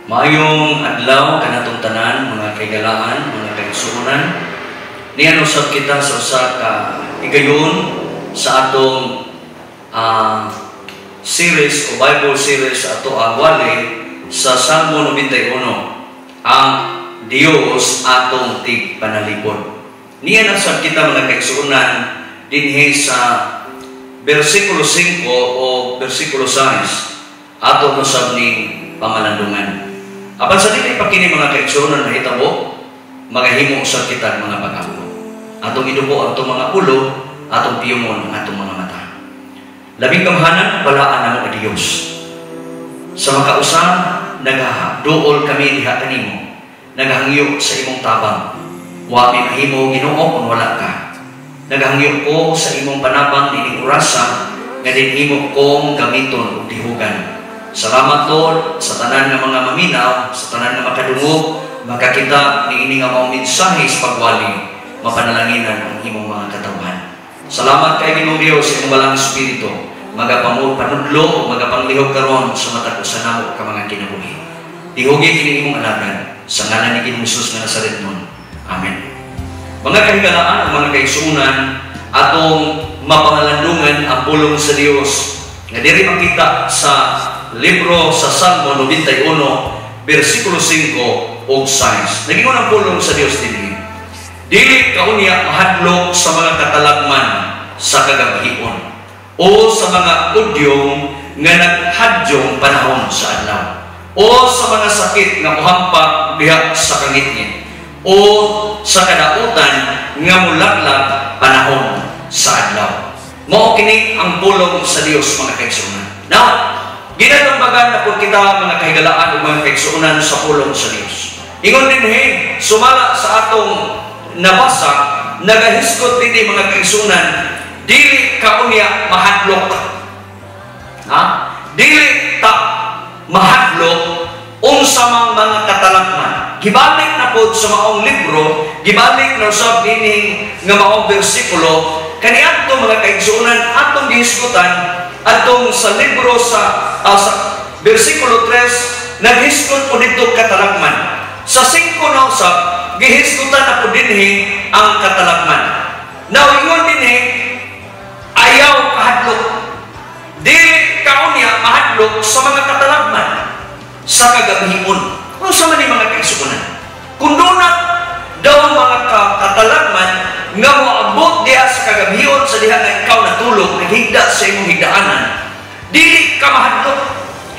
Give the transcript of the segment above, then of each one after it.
Maayong adlaw kanatong tanan, mga kahigalaan, mga kaigsuonan. Niana usab kita sa usa ka higayon sa atong series o Bible series sa ato ang wali sa Salmo 91, ang Dios atong tigpanalipod. Niana usab kita, mga kaigsuonan, dinhi sa versikulo 5 o versikulo 6 ato usab ning pamalandungan. Apan sa dili pa kini, mga kaigsuonan, mahitabo, magahimo usab kita mga pag-ampo. Atong iduko ang atong mga ulo, atong piyumon ang atong mga mata. Labing gamhanan, balaan namo nga Dios. Sa makausa, nagaduol kami diha kanimo, nagahangyo sa imong tabang. Wa mi mahimo, Ginoo, kung wala ka. Nagahangyo ko sa imong panabang nining orasa nga din imo kong gamiton ug dihugan. Salamat, Lord, sa tanan nga mga maminaw, sa tanan nga makadungog, makakita niini nga maong mensahe sa pagwali, mapanalanginan ang imong mga katawhan. Salamat kay Ginoong Dios sa imong Balaang Espiritu, magapamul panudlo, magapanglihok karon sa matag usa namo ka mga kinabuhi. Dihugi kini imong alagad sa ngalan ni Ginoong Hesus nga Nazaretnon. Amen. Mga kahigalaan, mga kaigsuonan, atong mapangalandungan ang pulong sa Dios nga diri makita sa libro sa Salmo 91 versikulo 5 ug 6. Nagingon ang pulong sa Dios dinhi: "Dili ka unya mahadlok sa mga katalagman sa kagabhion o sa mga udyong nga naghadyong panahon sa adlaw o sa mga sakit nga mohampak diha sa kangitngit o sa kadautan nga mulaglag panahon sa adlaw." Mao kini ang pulong sa Dios, mga kaigsuonan. Now, ginatumbagan na po kita, mga kahigalaan ug mga kaigsuonan, sa pulong sa Dios. Ingon dinhi, sumala sa atong nabasa, nagahisgot dinhi, mga kaigsuonan, dili ka unya mahadlok. Ha? Dili ta mahadlok unsa mang mga katalagman. Gibalik na pod sa maong libro, gibalik na usab nining nga maong bersikulo kaniadto, mga kaigsuonan, atong gihisgutan atong sa libro sa bersikulo 3, naghisgot po dito katalagman. Sa 5 na usab gihisgutan na po dinhi ang katalagman. Now, ingon dinhi, ayaw kahadlok. Dili kaunya mahadlok sa mga katalagman sa kagabhion. Unsa man ni, mga kaigsuonan? Kung duna daw mga katalagman nga moabot diha sa kagabhion sa diha nga ikaw natulog, naghigda sa imong higdaanan, dili ka mahadlok,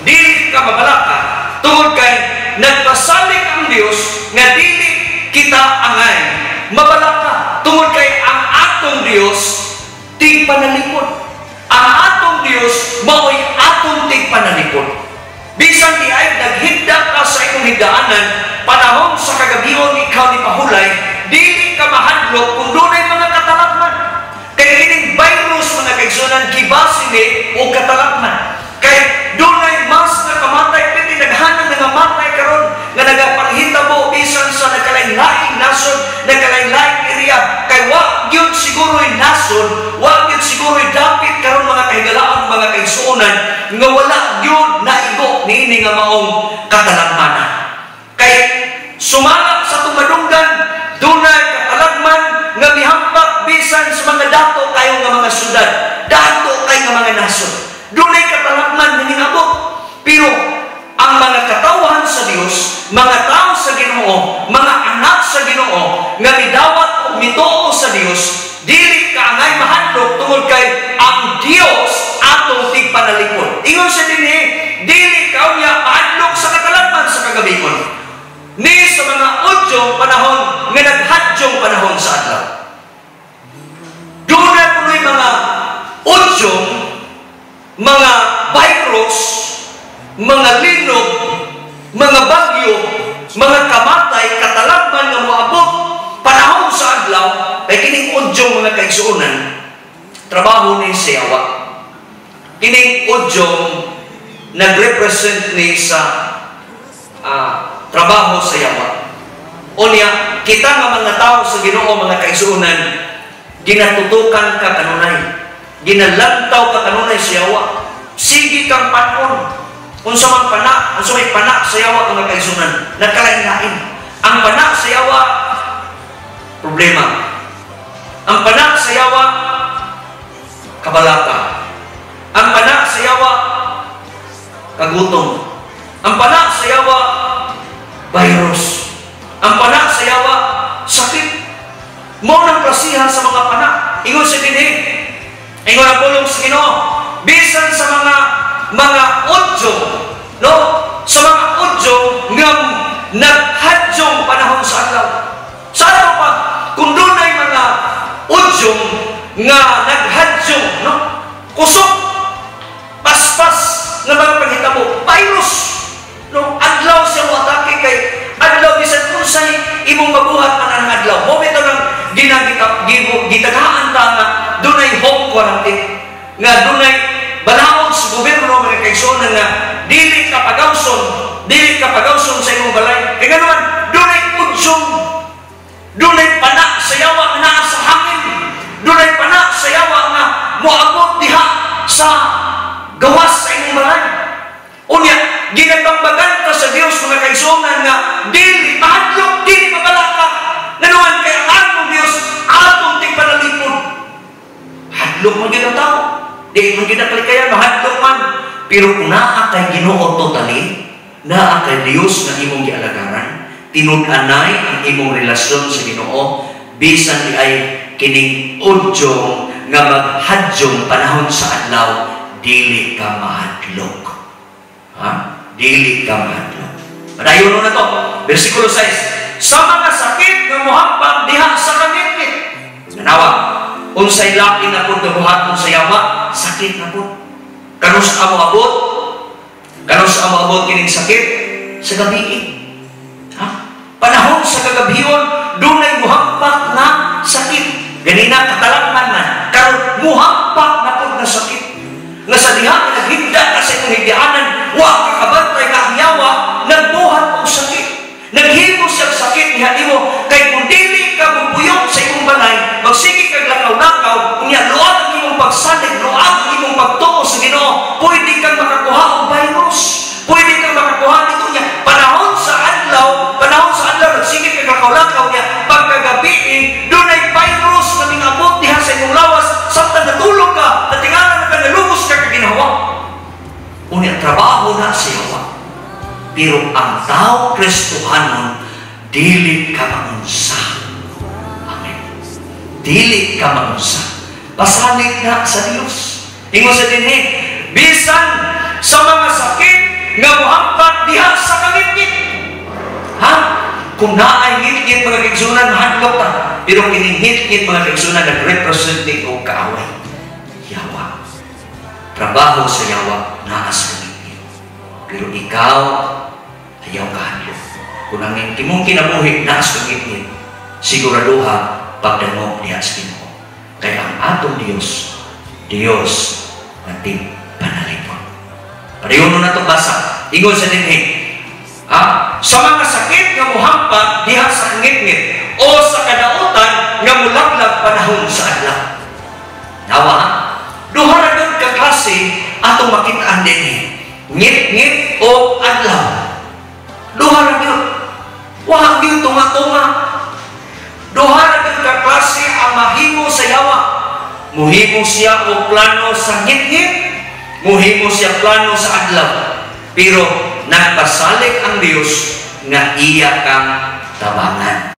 dili ka mabalaka, tungod kay nagpasalig ang Dios nga dili kita angay mabalaka, tungod kay ang atong Dios tigpanalipod. Ang atong Dios mao'y atong tigpanalipod. Bisan di ay naghigda ka sa imong higdaanan, panahon sa kagabhion ikaw ni pahulay, dili ka mahadlok kung dunay mga katalagman. Kay kining virus, mga kaigsuonan, gibase ni og katalagman. Kay dunay mas nga kamatay, pwede naghanan nga matay karon nga nagapanghitabo bisan sa nagkalain-laing nasod, nagkalain-laing area. Kay wa gyud siguro'y nasod, wa gyud siguro'y dapit karon, mga kahigalaan, mga kaigsuonan, nga wala gyud naigo niini nga maong katalagmanan. Kay sumala sa tumadunggan, dunay katalagman nga mihampak bisan sa mga dato kayo nga mga syudad, dato kay nga mga nasod. Dunay katalagman nga ningabot. Pero ang mga katawhan sa Dios, mga tao sa Ginoo, mga anak sa Ginoo nga midawat ug mituo sa Dios, dili ka angay mahadlok tungod kay ang Dios atong tigpanalipod. Ingon siya dinhi, dili ka unya mahadlok sa katalagman sa kagabhion ni sa mga udyong panahon nga naghadyong panahon sa adlaw. Doon punoy mga udyong, mga virus, mga linog, mga bagyo, mga kamatay, katalagman nga moabot panahon sa adlaw, kay kining udyong, mga kaigsuonan, trabaho ni sa yawa. Kining udyong nagrepresent ni sa trabaho sa yawa. Unya, kita nga mga tao sa Ginoo, mga kaigsuonan, ginatutukan ka kanunay. Ginalantaw ka kanunay sa yawa. Sige kang panon. Unsa man pana, unsa may pana sa yawa, mga kaigsuonan, nagkalain-lain. Ang pana sa yawa, problema. Ang pana sa yawa, kabalaka. Ang pana sa yawa, kagutom. Ang pana sa yawa, virus. Ang pana sa yawa, sakit. Mao nang klasihan sa mga pana. Ingon sa dinhi. Ingon ang pulong sa Ginoo. Bisan sa mga udyong, no? Sa mga udyong nga naghadyong panahon sa adlaw. Sa adlaw pa, kung dunay mga udyong nga naghadyong, no? Kusog, paspas nga mga panghitabo, virus, no? Adlaw siya mo atake kay adlaw bisan unsay imong mabuhat man ang adlaw. Mao bitaw nang ginagita gitagaan ta nga dunay home quarantine, nga dunay balaod sa gobyerno, mga kaigsuonan, nga dili ka pagawson sa imong balay. Kay ngano man dunay udyong, dunay pana sa yawa nga naa sa hangin, dunay pana sa yawa nga moabot diha sa gawas sa imong balay. Unya, ginatambagan ta sa Dios, mga kaigsuonan, nga dili mahadlok, dili mabalaka. Ngano kay ang atong Dios atong tigpanalipod. Hadlok man gyud ang tao. Di man gyud kalikayan, mahadlok man. Pero kung naa kay Ginoo totally, naa kay Dios nga imong gialagaran, tinud-anay ang imong relasyon sa Ginoo, bisan di ay kining udyong nga maghadyong panahon sa adlaw, dili ka mahadlok. Ha? Dili ka mahadlok. Padayon na to. Versikulo 6. Sa mga sakit nga mohampak diha sa kangitngit. Nanawa, unsay lain na pud buhaton sa yawa, sakit na pud. Kanus-a moabot? Kanus-a moabot kining sakit? Sa gabi. Ha? Panahon sa kagabhion, dunay muhampak nga sakit. Ganina katalakman man, karon muhampak na pud nga sakit. Nga sa diha nga naghigda ka sa imong higdaanan, wa ka kabantay nga ang yawa nagbuhat og sakit. Naghimo siyang sakit diha nimo kay kung dili ka mupuyong sa imong balay, magsige kag lakaw-lakaw, unya luag ang imong pagsalig, luag ang imong pagtuo sa Ginoo, pwede kang makakuha og virus. Pwede kang makakuha nito niya. Panahon sa adlaw, nagsige kag lakaw-lakaw niya, pagkagabi, dunay virus na mingabot diha sa imong lawas, samtang natulog ka, natingala ka, nalugos ka kaginhawa. Unya, trabaho na sa yawa. Pero ang tao Kristohanon, dili ka maunsa. Amen. Dili ka maunsa. Pasalig na sa Dios. Ingon sa dinhi, bisan sa mga sakit nga mohampak diha sa kangitngit. Ha? Kung naay ngitngit, mga kaigsuonan, mahadlok ta. Pero kining ngitngit, mga kaigsuonan, nag-represent og kaaway. Yawa. Trabaho sa yawa naa sa kangitngit. Pero ikaw, ayaw kahadlok. Kung ang imong kinabuhi naa sa kangitngit, siguraduha pagdangop diha sa Ginoo. Kaya ang atong Dios, Dios nga tigpanalipod. Padayon na itong basa. Ingon sa dinhi. Ha? Sa mga sakit nga muhampak diha sa kangitngit o sa kadautan nga mulaglag panahon sa adlaw. Nawa, ha? Duha ra gyud ka klase atong makit-an dinhi. Ngit-ngit o adlaw. Duha ra gyud. Wa gyud tunga-tunga. Duha ra gyud ka klase ang mahimo sa yawa. Muhimo siya og plano sa ngit-ngit, muhimo siya plano sa adlaw. Pero nagpasalig ang Dios nga iya kang tabangan.